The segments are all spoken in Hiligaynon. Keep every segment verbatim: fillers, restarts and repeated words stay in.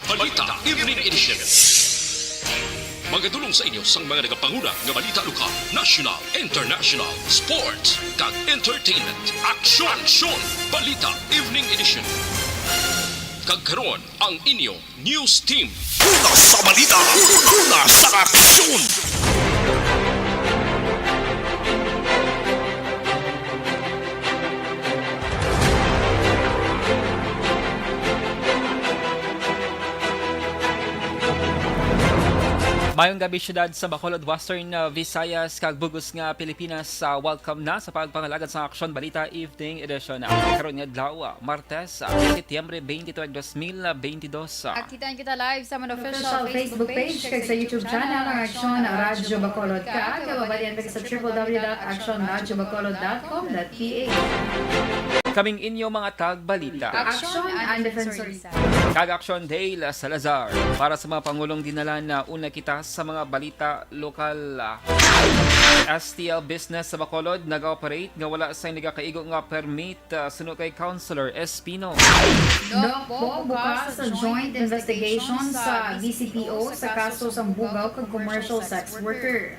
Balita Evening Edition. Magadulong sa inyo sang mga nagapanguna nga balita lokal, national, international, sports, kag entertainment. Aksyon! Aksyon! Balita Evening Edition. Kag karon, ang inyo news team. Una sa balita, una sa aksyon. Mayong gabi, siyudad sa Bacolod, Western, uh, Visayas, kag bug-os nga Pilipinas. Uh, welcome na sa pagpangalagad sa Aksyon Balita Evening Edition. Uh, karon nga adlaw, uh, Martes, uh, Setyembre twenty-two, dos mil twenty-two. At kitaan kita live sa amon official Facebook page kag sa YouTube channel, ang Aksyon Radyo Bacolod, kag mabalian pa sa triple W dot aksyon radyo bacolod dot com dot P H. Kaming inyo mga tagbalita. Aksyon and Defensor Isa. Kag Aksyon Dale Salazar. Para sa mga pangulong dinala, nauna kita sa mga balita lokal. S T L Business sa Bacolod nag-operate nga wala sa nagakaigo nga permit, ah, suno kay Councilor Espino. Dokbo bukas sa joint investigation sa D C P O sa kaso sang bugaw kag commercial sex worker.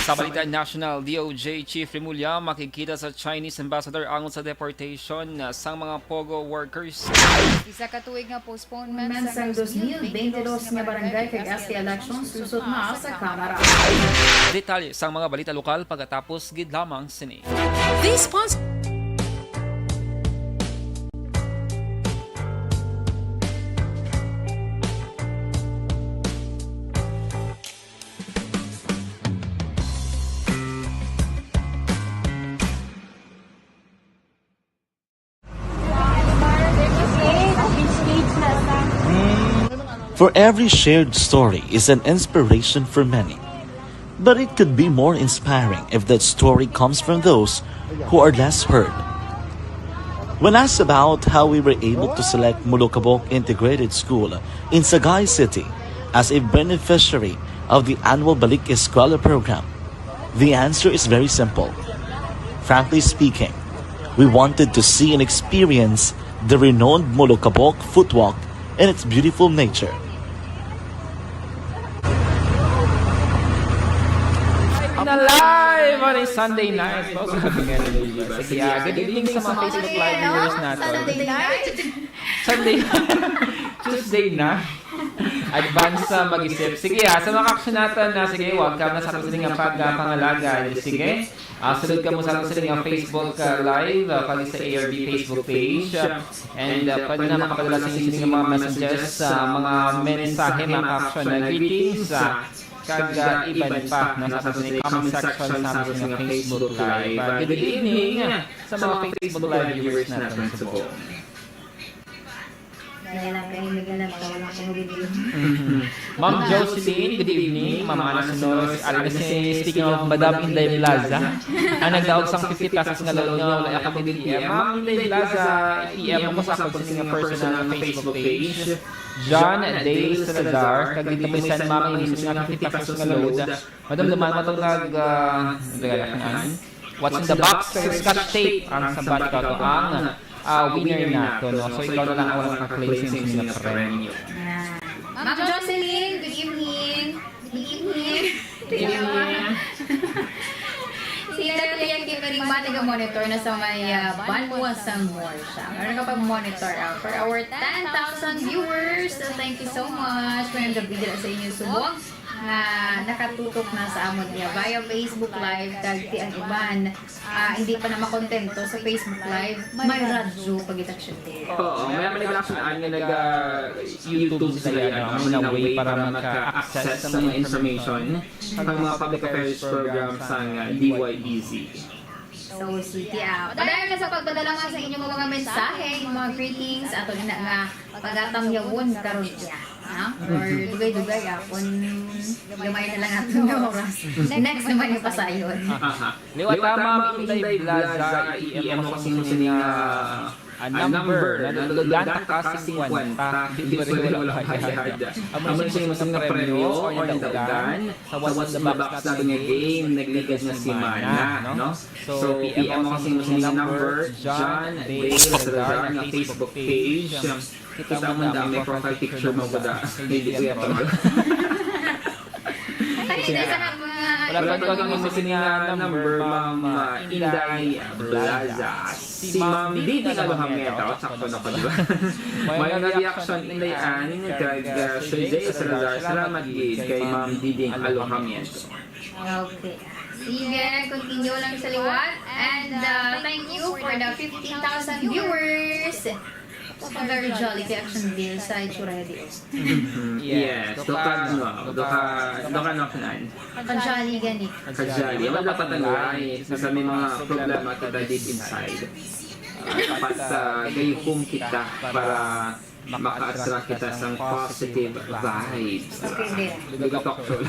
Sa balita national, D O J Chief Remulla makigkita sa Chinese ambassador angot sa deportation, ah, sang mga POGO workers. Isa ka tuig nga postponement sang dos mil bente dos nga barangay kag S T elections lusot na sa Kamara. Detalye sang mga balita lokal pagkatapos gid lamang sini. This sponsor For every shared story is an inspiration for many. But it could be more inspiring if that story comes from those who are less heard. When asked about how we were able to select Molokabok Integrated School in Sagay City as a beneficiary of the annual Balik Eskwela program, the answer is very simple. Frankly speaking, we wanted to see and experience the renowned Molokabok Footwalk and its beautiful nature. Na live on a Sunday night. Sige, ah, good evening sa mga Facebook Live viewers natin. Sunday night? Sunday. Tuesday na. Advance sa mag-isip. Sige, ah, sa mga aksyon natin na, sige, welcome na sa aton sini nga pagpangalagad. Sige. Ah, sulod kamo sa aton sini nga Facebook, ah, Live, ah, pati sa A R B Facebook page. Ah, and, ah, pwede na makapadala sa inyo sini nga mga messages, sa mga mensahe, mga aksyon na greetings, ah, kag, ah, iban pa na sa aton sini comment section sa aton sini nga Facebook Live. Ah, good evening sa mga Facebook Live viewers natin sa buong. Kaya lang kayo naglalabas, wala akong video. Mhm. Ma'am Jocelyn, good evening. Ma'am Ana Sonores, ali na si, speaking of Madam Inday Blaza, ang nagdaog sang fifty pesos nga load nga wala ako gid i-P M. Ma'am Inday Blaza, i-P M mo sa akon sini nga personal nga Facebook page. John Dale Salazar, kag dito mo i-send, ma'am, yung sini nga fifty pesos nga load. Madam, duman mo itong nag, ah, nagdala ka na. What's in the box? Scotch tape. Ang sambat ko to ang, ah, winner na to, no? So, ikaw na lang ang makaka-claim sa inyong premyo. Yan. Ma'am Jocelyn, good evening. Good evening. Good evening. Si Kuya Kim Ringma, taga-monitor na sa may, ah, Banwa, Sanggol siya. Meron ka pag-monitor, ah, for our ten thousand viewers. So, thank you so much. Mayong gabi dira sa inyo subong nga nakatutok na sa amon niya via Facebook Live, kag ti ang iban, ah, hindi pa na makontento sa Facebook Live, may radyo pag-itaksyon din. Oo, may mga nag-action nga nag, ah, YouTube sila, ano, amo na way para maka-access sa mga information sa mga public affairs program sa, ah, D Y D Z. So, sige, ah, padayon na sa pagpadala nga sa inyong mga mensahe, inyong mga greetings, ato na nga pagatamyawon karon niya, ha? Or dugay-dugay, ah, kung gamay na lang ato nga oras. Next naman yung pasayon. Aha. Liwat, Liwat, Ma'am Inday Blaza, i-P M mo kasi yung sining, ah, ah, number, na nalugdan ta ka singkwenta, hindi pa rin wala bayad. Amo na siya yung masang na premyo or nadaugan sa What's in the Box nato nga game, nagligad nga semana, no? So, P M mo kasi yung masang number, John Dale Salazar nga Facebook page. Kita mo na may profile picture mo ko da. Hindi ko yan. Wala pa kami sa sini nga number, Ma'am, ah, Inday Blaza. Si Ma'am Didi Alojamiento, sakto na pa, di ba? May nga reaction, Inday Ann, kag, ah, Sir Jay Salazar. Salamat gid kay Ma'am Didi Alojamiento. Okay. Sige, continue lang sa liwat. And, uh, thank you for the fifteen thousand viewers. Very jolly kay Action Bill sa itsura niya. Mhm. Yes, duka, no, duka, duka, no, kanan. Kajali gani. Kajali. Wala dapat ang life. Basta may mga problema kita deep inside. Ah, dapat, ah, gayuhom kita para maka-attract kita sang positive vibes. Okay, Bill. Lugatok ko.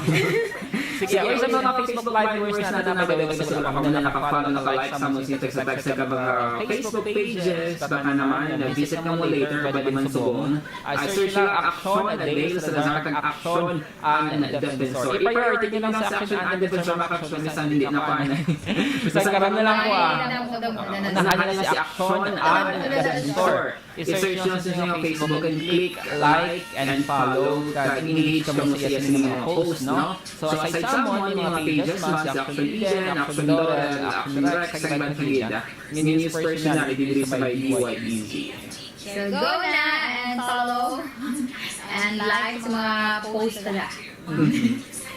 Sige, sa mga Facebook live viewers natin, na, by the way, sa mga na naka-follow, naka-like sa among Sintex Attack sa mga Facebook pages, baka naman, na-visit ka mo later, pwede man subong. I search lang Action Dale Salazar, kag Action Ann Defensor. I-priority nyo lang sa Action Ann Defensor, maka-action, minsan hindi na pa na. Bisan karon na lang ko, ah. Unahan na si Action Ann Defensor. I-search lang sa inyong Facebook and click like and follow, kag engage kamo sa iya sa mga post, no? So, aside sa amon, may mga pages man, si Action Eden, Action Doral, Action Rex, kag iban pa gid, ah, nga news personality diri sa may D Y E Z. So, go na and follow and like sa mga post na.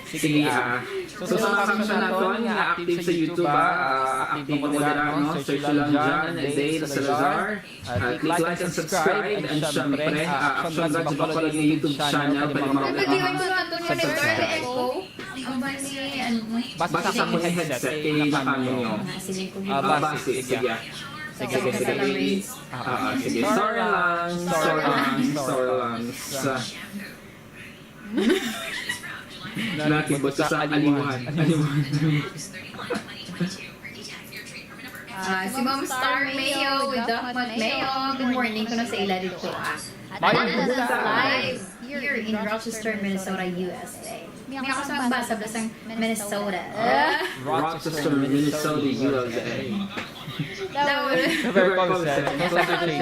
Sige, ah. So, sa mga kasunod naton nga active sa YouTube, ah, ah, active mo dira, no? Search lang John Dale Salazar. Ah, click like and subscribe. And syempre, ah, Action Vlogs Bacolod nga YouTube channel. Pwede mo Pag-iwan ko lang itong monitor, may echo. Ang bali, ano mo? Basta sa akong headset, kay nakaano nyo. Ah, sige, kuya. Ah, basi, sige. Sige, sige, sige. Ah, ah, sige. Sorry lang, sorry lang, sorry lang. Sa Nakibot sa aliwan. Aliwan. Ah, si Ma'am Star Mayo with Dakmat Mayo. Good morning kuno sa ila dito, ah. Mayong buntag. Live here in Rochester, Minnesota, U S A. May ako sa magbasa, basta Minnesota. Ah. Rochester, Minnesota, U S A. Very close, eh. Close to me.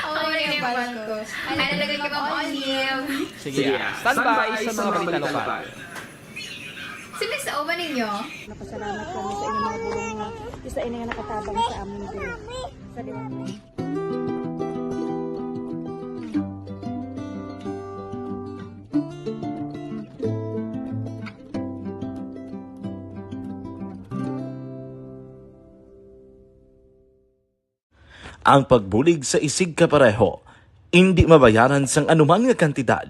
Ako rin yung bala ko. Ay, nalagay kay Ma'am Olive. Sige, ah. Standby sa mga balita lokal. Si Miss Oba ninyo? Napasalamat kami sa inyong mga bulong nga isa ini nga nakatabang sa amon diri. Sa Ang pagbulig sa isigkapareho indi mabayaran sang anuman nga kantidad.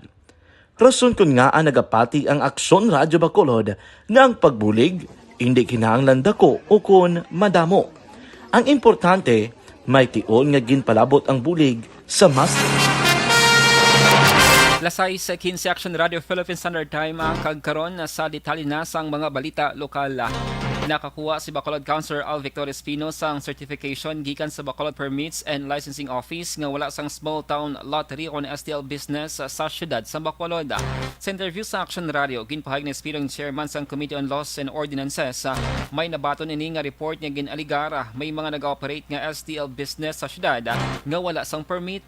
Rason kon ngaa nagapati ang Aksyon Radyo Bacolod nga ang pagbulig indi kinahanglan dako ukon madamo. Ang importante, may tion nga ginpalabot ang bulig sa mas Alas sais quince, Action Radio Philippine Standard Time, ah, kag karon, ah, sa detalye na sang mga balita lokal. Nakakuha si Bacolod Councilor Al Victor Espino sang certification gikan sa Bacolod Permits and Licensing Office nga wala sang small town lottery on S T L business sa siyudad sa Bacolod. Sa interview sa Action Radio, ginpahayag ni Espino, ang chairman sang Committee on Laws and Ordinances, ah, may nabaton ini nga report nga gin-alegar, ah, may mga nag-operate nga S T L business sa siyudad, ah, nga wala sang permit.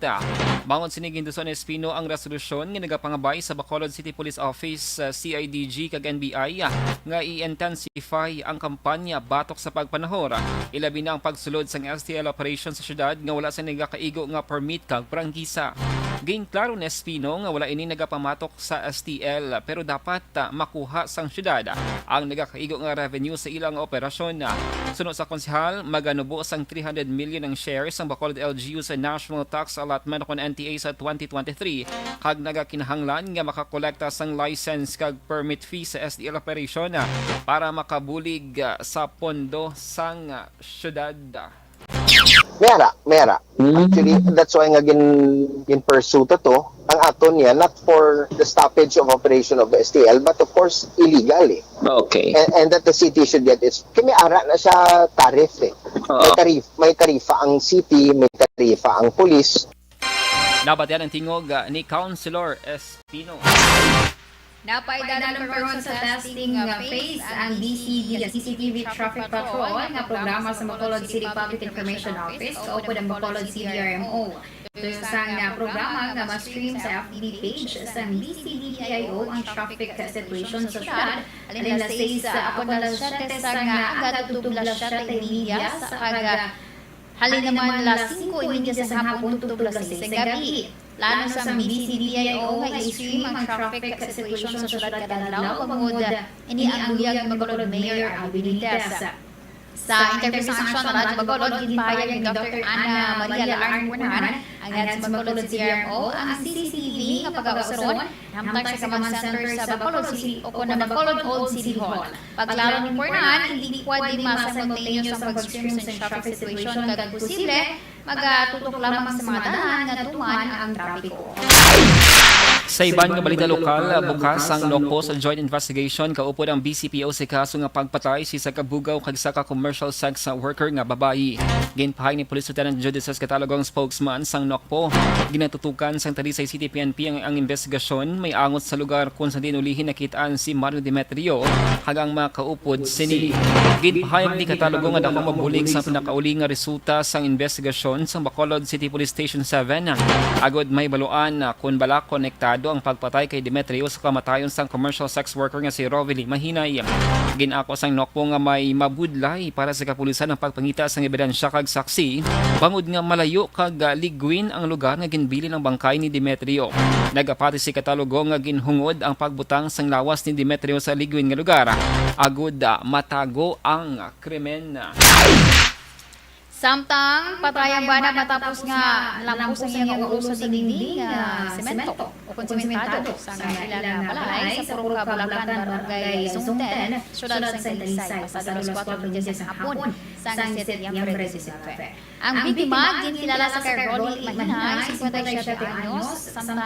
Bangod sini, ginduso ni Espino ang resolusyon nga nagapangabay sa Bacolod City Police Office, ah, C I D G, kag N B I, ah, nga i-intensify ang kampanya batok sa pagpanahor, ah, ilabi na ang pagsulod sang S T L operation sa siyudad nga wala sang nagakaigo nga permit kag prangkisa. Ginklaro ni Espino nga wala ini nagapamatok sa S T L, pero dapat, ah, makuha sang siyudad ang nagakaigo nga revenue sa ilang operasyon. Suno sa konsehal, maganubo sang three hundred million ang shares sang Bacolod L G U sa National Tax Allotment kon N T A sa twenty twenty-three, kag nagakinahanglan nga makakolekta sang license kag permit fee sa S T L operation para makabulig, ah, sa pondo sang, ah, siyudad. May ara, may ara. Hmm. Actually, that's why nga gin, gin-pursue ta to. Ang aton niya, not for the stoppage of operation of the S T L, but of course, illegal eh. Okay. And, and that the city should get its, kay may ara na siya tariff eh. May tarif-, may tarifa ang city, may tarifa ang pulis. Nabatian ang tingog, ah, ni Councilor Espino. Napaidalom karon sa testing, ah, phase ang D C D C C T V Traffic Patrol nga programa sa Bacolod City Public Information Office kaupod ang Bacolod C D R M O. Tuyo sang, ah, programa nga ma-stream sa F B page sang D C D P I O ang traffic situation sa syudad, alin las seis, ah, kon las siyete sang aga tubtob las siyete y media sa aga. Halin naman las singko y media sang hapon tubtob las seis sang gabi. Plano sang D C D P I O nga i-stream ang traffic situation sa syudad kada adlaw, bangod ini ang luyag ni Bacolod Mayor Abby Benitez. Sa interview sang Aksyon, Radyo Bacolod, ginpahayag ni Doctor Ana Maria Laarn Punan, ang head sa Bacolod C D R M O, ang C C T V nga pagausaron hamtang sa command center sa Bacolod City o kon ang Bacolod Old City Hall. Pagklaro ni Punan, hindi pwede ma-simultaneous ang pag-stream sa traffic situation kag posible magatutok lamang sa mga dalan nga tuman ang trapiko. Sa iban nga balita lokal, bukas ang NOCPO sa joint investigation kaupod ang B C P O sa kaso nga pagpatay sa isa ka bugaw kag isa ka commercial sex worker nga babayi. Ginpahayag ni Police Lieutenant Jude Sescatalogo, ang spokesman sang NOCPO. Ginatutukan sang Talisay City P N P ang, ang investigasyon. May angot sa lugar kung sa diin ulihi nakit-an si Mario Demetrio kag ang mga kaupod sini. Ginpahayag ni Catalogo nga daw mabulig sa pinakauli nga resulta sang investigasyon sang Bacolod City Police Station seven, agud mahibaluan kon bala konektado ang pagpatay kay Demetrio sa kamatayon sang commercial sex worker nga si Rovely Mahinay. Gin-ako sang NOCPO nga may mabudlay para sa kapulisan ang pagpangita sang ebidensya kag saksi, bangod nga malayo kag, ah, ligwin ang lugar nga ginbilin ang bangkay ni Demetrio. Nagapati si Catalogo nga ginhungod ang pagbutang sang lawas ni Demetrio sa ligwin nga lugar, agud, ah, matago ang krimen. Samtang patay ang bana matapos nga nalampos ang iyang ulo sa dingding nga semento o kon sementado sa ila nga balay sa Purok Bulacan, Barangay Zone ten, Siyudad sang Talisay, pasado alas kuwatro trenta sang hapon sang Setyembre disinuybe. Ang biktima ginkilala sa kay Ronnie Mahinay, cincuenta y siete anyos, samtang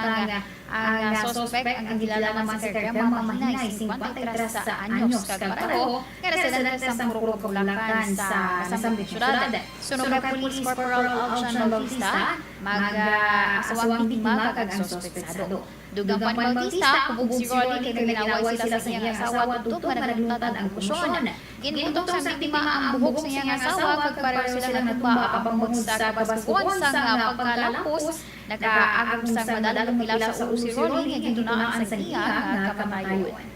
ang, ah, suspek ang ginkilala naman sa kay Gemma Mahinay, cincuenta y tres anyos, kag pareho nga residente sang Purok Bulacan sa nasambit nga syudad. Suno kay Police Corporal Aljan Bautista, mag, ah, asawa ang biktima kag ang suspetsado. Dugang pa ni Bautista, hubog si Ronnie kay may ginaway sila sa iyang asawa tubtob nga nagluntad ang komosyon. Ginbutong sang biktima ang buhok sa iyang asawa kag pareho sila natumba, apan bangod sa kabaskugon sang, ah, pagkalampos, nakaagom sang madalom nga pila sa ulo si Ronnie nga gintunaan sang iya nga kamatayon.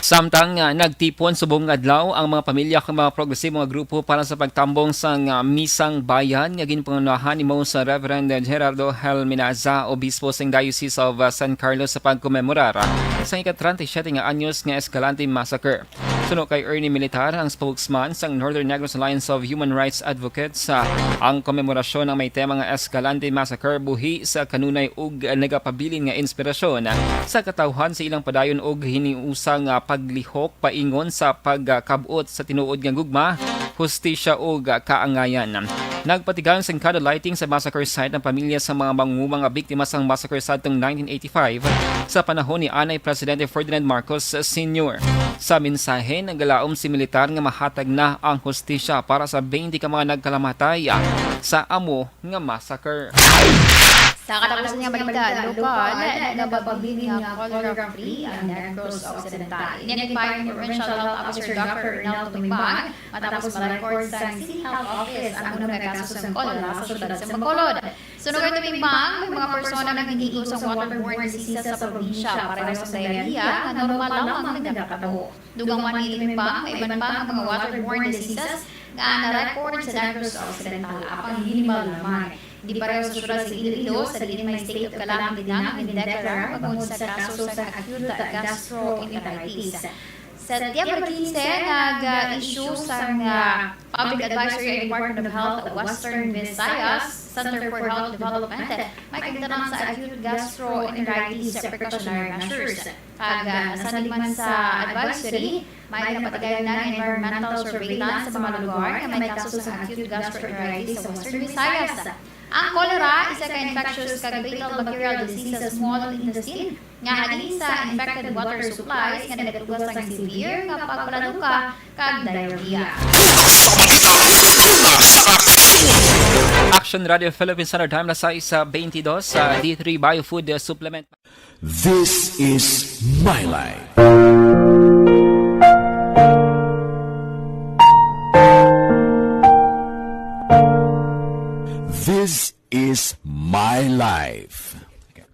Samtang, ah, nagtipon subong nga adlaw ang mga pamilya kag mga progresibo nga grupo para sa pagtambong sang, ah, misang bayan nga ginpangunahan ni Monsignor Reverend Gerardo Helminaza, Obispo sang Diocese of, ah, San Carlos, sa pagkomemorar, ah, sa ika-treinta y siete nga anyos nga Escalante Massacre. Suno kay Ernie Militar, ang spokesman sang Northern Negros Alliance of Human Rights Advocates, ah, ang komemorasyon ang may tema nga Escalante Massacre, buhi sa kanunay ug nagapabilin nga inspirasyon sa katawhan sa ilang padayon ug hiniusang, ah, paglihok paingon sa pagkab-ot sa tinuod nga gugma, hustisya, ug kaangayan. Nagpatigayon sang candle lighting sa massacre site ang pamilya sa mga manguma nga biktima sang massacre sadtong nineteen eighty-five sa panahon ni anay Presidente Ferdinand Marcos Senior. Sa mensahe, nagalaom si Militar nga mahatag na ang hustisya para sa twenty ka mga nagkalamatay sa amo nga massacre. Sa katapusan nga balita lokal, nagapabilin nga cholera-free ang Negros Occidental. Ini ang ginpahayag ni Provincial Health Officer Doctor Ronel Tumimbang matapos ma-record sang City Health Office ang uno nga kaso sang cholera sa siyudad sang Bacolod. Suno kay Tumimbang, may mga persona nga nag-igo sang waterborne diseases sa probinsya, pareho sa diarrhea nga normal lamang nagakatawo. Dugang man ni Tumimbang, may iban pa nga mga waterborne diseases nga na-record sa Negros Occidental, apang minimal lamang. Di pareho sa siyudad sa Iloilo, sa diin may state of calamity na ang gindeklarar bangod sa kaso sang acute gastroenteritis. Sa Setyembre quince, nag-issue sang, ah, Public Advisory ang Department of Health of Western Visayas Center for Health Development, may kagtanan sa acute gastroenteritis precautionary measures. Kag, ah, nasalig man sa advisory, may ginapatigayon na nga environmental surveillance sa mga lugar nga may kaso sang acute gastroenteritis sa Western Visayas. Ang cholera isa ka infectious kag fatal bacterial disease sa small intestine nga halin sa infected water supplies nga nagatuga sang severe nga pagpalanuka kag diarrhea. Action Radio Philippines Standard Time, alas sais bentidós, sa D three Biofood Supplement. This is my life. This is my life.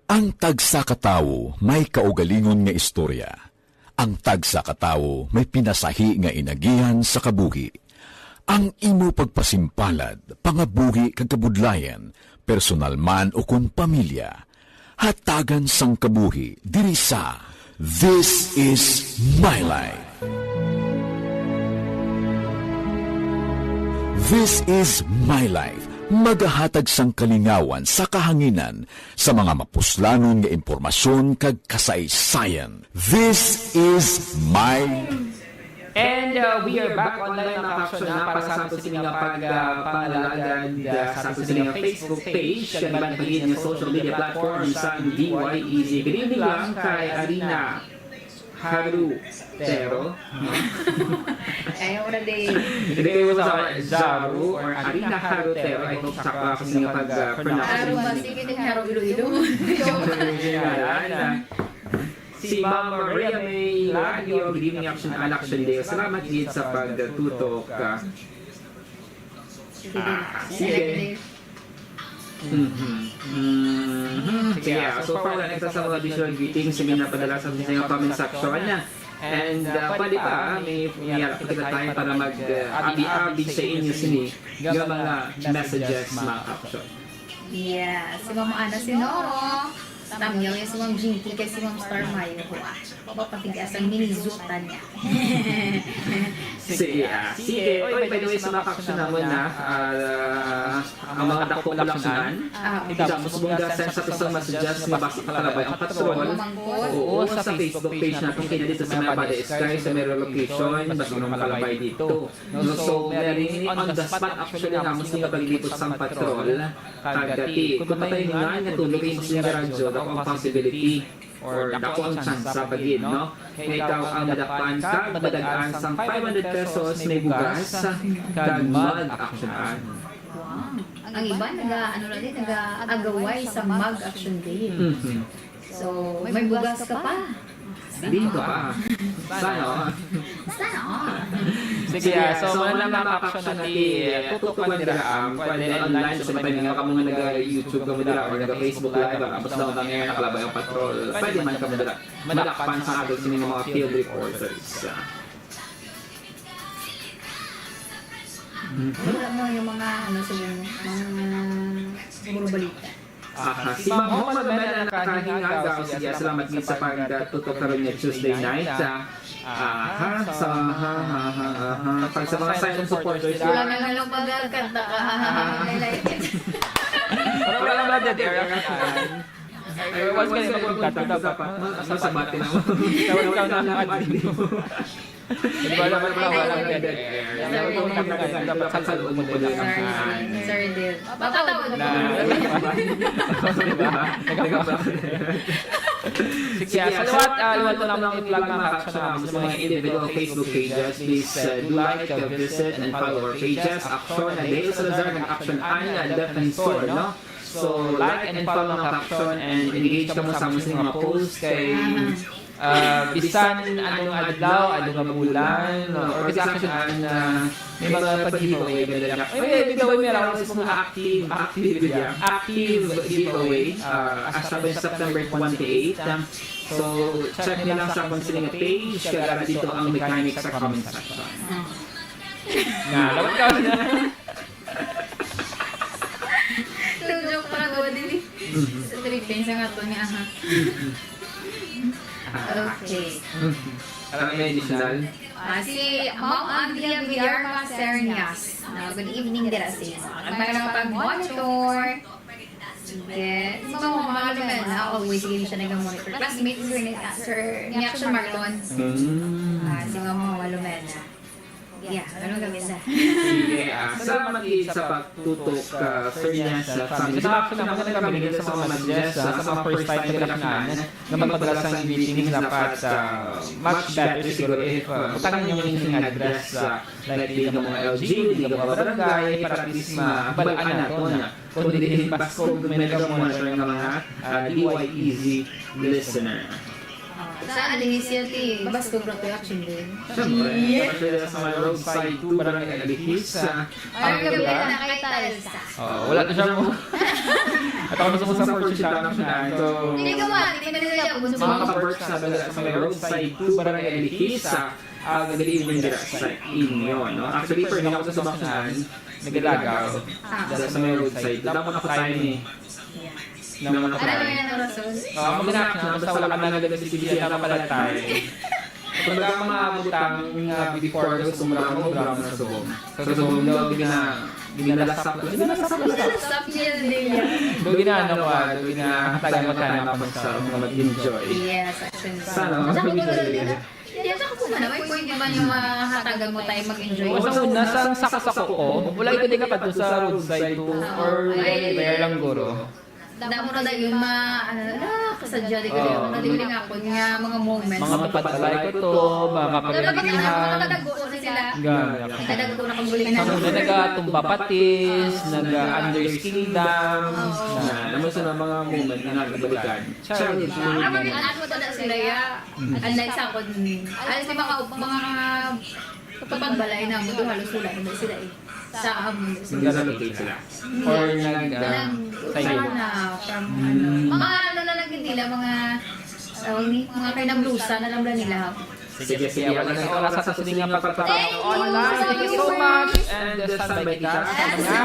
Ang tagsa ka tawo may kaugalingon nga istorya. Ang tagsa ka tawo may pinasahi nga inagihan sa kabuhi. Ang imo pagpasimpalad, pangabuhi kag kabudlayan, personal man o kon pamilya, hatagan sang kabuhi diri sa This is My Life. This is My Life, magahatag sang kalingawan sa kahanginan sa mga mapuslanon nga impormasyon kag kasaysayan. This is My And uh, we are back online, mga ka-aksyon, na para sa ato sini nga pag uh, pangalagad uh, sa ato sini nga Facebook page kag iban pa gid nga social media platform sa D Y E Z. Good evening lang kay Arina Harutero. Ayaw na din. Hindi kayo sa Zaru or Arina Harutero. I hope sakto ako sini nga pag uh, pronounce. Aro ba? Sige din, Haro Iloilo. Si Ma'am Maria May Lagyo, good evening, Action Action Day. Salamat gid sa pagtutok. Ah, sige. Mhm. Mhm. Sige, ah, so far lang ito sa mga visual greetings, may napadala sa mga comment section. And uh, pwede pa, ah, may may pa kita time para mag uh, abi-abi sa inyo sini nga mga messages, mga ka-aksyon. Yeah, si Ma'am Ana Sinoro. Tamyaw yan si Ma'am Jinky kay si Ma'am Star Mayo ko ah. Mapatigas ang minizutan niya. Sige, ah, sige. Oy, by the way, sa mga ka-aksyon namon na, ah, ang mga dako palaksyonan, Ah, kita mo subong gasan sa tusang messages nga basi kalabay ang patrol. Mamangkot. Oo, sa Facebook page natin, kaya dito sa mga Bada Sky, sa may location, basi nung kalabay dito. No, so, meron on the spot actually nga mo sila paglipot sang patrol. Kag dati, kung patay nga nga tulog ay mo sila radyo, dako ang possibility or dako ang chance sa bagid, no? Nga ikaw ang madakpan kag madaghan sang five hundred pesos, may bugas, kag mag-aksyonan. Wow. Ang iba naga ano lang din, naga-agaway sa mag-action day. Mhm. So, may bugas ka pa. Di ka pa. Sana all. Sana all. Sige, so, so mga mga ka-aksyon natin, tutukan dira ang pwede online sa mga nga kamo nga nag-YouTube kamo dira or nag-Facebook Live, ang abot daw nga ngayon nakalabay ang patrol. Pwede man kamo dira. Madakpan sa ato sini nga mga field reporters. Wala mo yung mga, ano, sa mga, mga balita. Aha, si Ma'am Homer Mena nakahingagaw. Sige, salamat gid sa pagtutok karon nga Tuesday night. Ah, aha, sa, ha, ha, ha, ha, ha. Pag sa mga silent supporters, Wala na lang pagkanta ka. Pero wala ba dead air ang kanta? Ay, once kayo magkanta, dapat ma-, masabati na mo. Sa wala ka na ang admin mo. Di ba, dapat wala, wala dead air. Dapat sa loob mo pala ang kanta. Sorry, Dave. Makatawa na. Di ba? Nagkabakit. Sige, ah, sa liwat, ah, liwat ko lang ang i-plug, mga ka-aksyon, ah, sa mga individual Facebook pages, please, uh, do like, uh, visit, and follow our pages. Aksyon na Leo Salazar, nag-aksyon Ana Defensor, no? So, like and follow, mga ka-aksyon, and engage kamo sa among mga post kay, ah, bisan anong adlaw, anong nga bulan, or bisan ang, ah, may mga pag-giveaway, ganun lang. Ay, may giveaway, may around sa mga active, active, yeah. Active giveaway, ah, as of September twenty-eight. Um, so, check nyo lang sa akong sining page, kag ara dito ang mechanics sa comment section. Na, lawat ka na. Joke pa ko, dili. Sa three pins ang ato niya, ha? Okay. Ano may additional? Ah, si Ma'am Andrea Villarma Sernias. Ah, good evening, dira sa imo. Ang mga pag-monitor. Sige. Si Ma'am Mama Lumena, always gini siya nag-monitor. Classmates ko ni, ah, Sir, ni Action Marlon. Mm. Ah, si Ma'am Mama Lumena. Yeah, ano gawin sa? Sige, ah, salamat gid sa pagtutok, ah, Sir Jess, sa family. Sa action naman, nagkabilin sa mga messages, ah, sa mga first time nila kinaan nga magpadala sang greetings, dapat, ah, much better siguro if, ah, butangan niyo yung inyong address, ah, like, di ka mga L G U, di ka mga barangay, para at least mabal-an nato na kung diin baskog may nag-monitor nga mga, ah, D Y E Z listener. Sa Alicia, ti, baskog ra to action din. Siyempre, yes. Siyempre, sa mga roadside to, barangay Alihis, ah, Ay, ang gabi na kay Talsa. Oh, wala na siya mo. At ako na sa mga fortune na siya. So, Hindi ka ba? Hindi ka nila yung mga ka-work sa, sa mga roadside to, barangay Alihis, ah, ah, gagali mo yung dira sa inyo, no? Actually, for me, ako sa Subacan, nagalagaw. Ah. Dahil sa may roadside. Damo na ko time, eh. Yeah. Nang mga Ano time. Yung rason? Ah, maganda na, basta wala ka na nagdala sa C B C, ano pala tayo? Kumbaga, mga butang nga before, gusto mo lang mo, drama na subong. Sa subong daw, gina-, ginalasap ko. Ginalasap ko. Stop niya, Lilia. Do ginaano ko, ah, do ginahatagan ko time ako sa mga mag-enjoy. Yes, actually. Sana, At saka kung mag-enjoy. Hindi, at saka kung ano, may point naman yung mahatagan mo time mag-enjoy. Basta una, sa, sa kasako ko, wala yung hindi ka kadto sa roadside to, or Ah, ay. Wherever lang, guro. Damo na dayon ma-, ano, ah, kasadya, di ko, Ah. Di ko nga ako nga mga moments. Mga tupad balay ko to, mga Pero kapamilya. Mga kadagko na sila. Gana. Kadagko na kung buli na. Sa mga nagatumba patis, naga-underskindam. Oo. Na, alam mo sa mga moment na nagabalikan. Childhood Ang mga moment. Ano pa na sila, ya? Mm. Unlike sa akon, alas ni mga, mga kapagbalay na mo, halos wala na sila eh. Sa amon. Nag-relocate sila. Or nag, ah, Nag-, tayo. Sana from, Mm. ano, mga ano na lang din nila, mga, tawag ni, mga kinablusan na lang nila. Sige, sige, wala na oras sa sining nga pagpapakita. Thank you, Online. Thank you so much. And, uh, standby kita. Yes. Sana.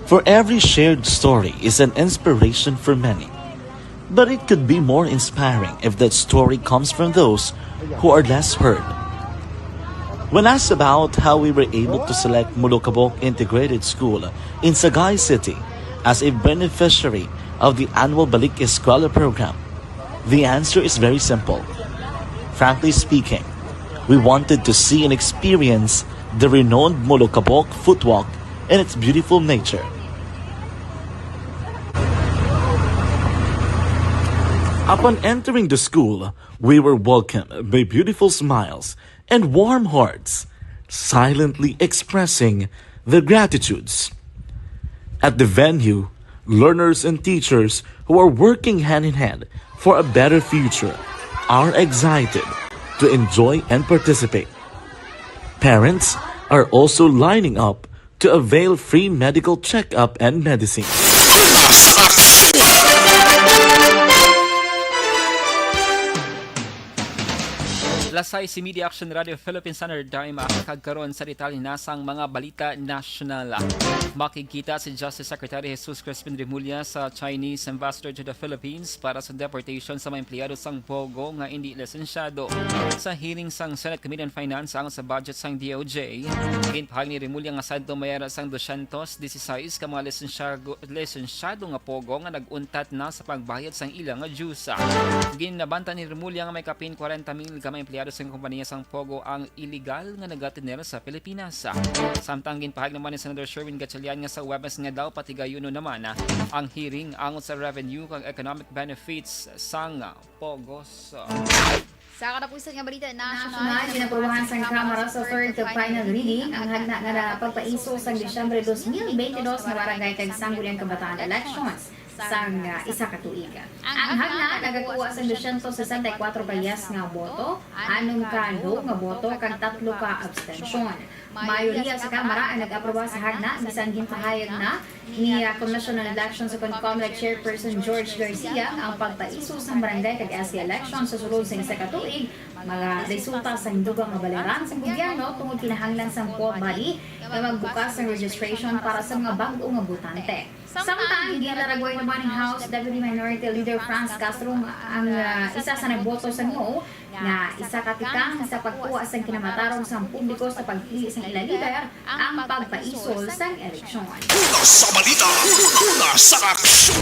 For every shared story is an inspiration for many. But it could be more inspiring if that story comes from those who are less heard. When asked about how we were able to select Molokabok Integrated School in Sagay City as a beneficiary of the annual Balik Eskwela program, the answer is very simple. Frankly speaking, we wanted to see and experience the renowned Molokabok footwalk and its beautiful nature. Upon entering the school, we were welcomed by beautiful smiles and warm hearts, silently expressing their gratitudes. At the venue, learners and teachers who are working hand in hand for a better future are excited to enjoy and participate. Parents are also lining up to avail free medical checkup and medicine. Lasay si Media Action Radio Philippines Standard Time, ah, kag karon sa detalye na sang mga balita nasyonal. Makigkita si Justice Secretary Jesus Crispin Remulla sa Chinese Ambassador to the Philippines para sa deportation sa mga empleyado sang POGO nga indi lisensyado. Sa hearing sang Senate Committee on Finance ang sa budget sang D O J, ginpahayag ni Remulla nga sadto may ara sang dosyentos disisais ka mga lisensyado, lisensyado nga POGO nga nag-untat na sa pagbayad sang ila nga dues. Ginabanta ni Remulla nga may kapin kwarenta mil ka mga empleyado sang kompanya sang POGO ang iligal nga nagatener sa Pilipinas. Samtang ginpahayag naman ni Senador Sherwin Gatchalian nga sa Huwebes nga daw patigayunon naman ang hearing angot sa revenue kag economic benefits sang POGOs. Sa katapusan nga balita nasyonal, ginaprobahan sang Kamara sa third to final reading ang hagna nga pagpaiso sang Disyembre dos mil bente dos nga barangay kag sangguniang kabataan elections sang, ah, isa ka tuig. Ang hagna nagakuha sang dosyentos sesenta y kuwatro ka yes nga boto, anom ka no nga boto, kag tatlo ka abstensyon. Mayoriya sa Kamara ang nag-aproba sa hagna, bisan ginpahayag na ni, ah, Commission on Elections o kon Comelec Chairperson George Garcia nga ang pagpaiso sang barangay kag S K election sa sulod sa isa ka tuig magaresulta sang dugang nga baliran sang gobyerno tungod kinahanglan sang poll body nga magbukas sang registration para sa mga bag-o nga botante. Samtang ginlaragway naman ni House Deputy Minority Leader Franz Castro nga ang, ah, isa sa nagboto sang no nga isa ka tikang sa pagkuha sang kinamatarong sang publiko sa pagpili sang ila lider ang pagpaisol sang eleksyon. Una sa balita, una sa aksyon.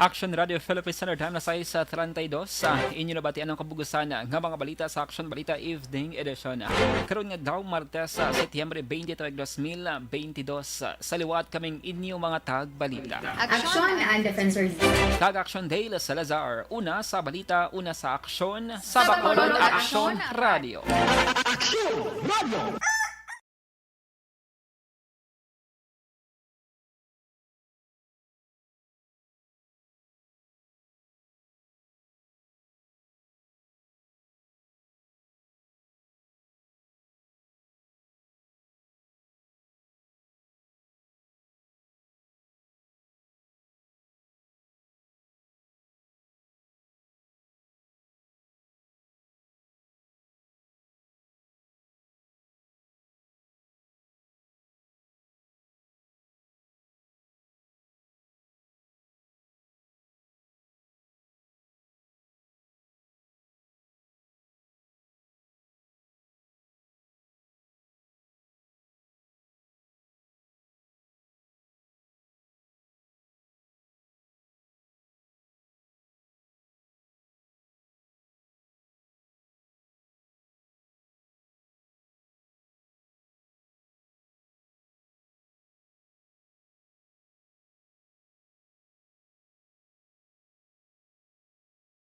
Action Radio Philippines Standard Time na sais treinta y dos. Sa inyo nabatian ang kabugusan nga mga balita sa Action Balita Evening Edition. Karon nga daw Martes, sa Setyembre twenty-three, dos mil twenty-two, sa liwat kaming inyo mga tagbalita. Aksyon ang Defensor League. Kag Action Dale Salazar, una sa balita, una sa aksyon, sa Bacolod Action Radio. Aksyon Radio.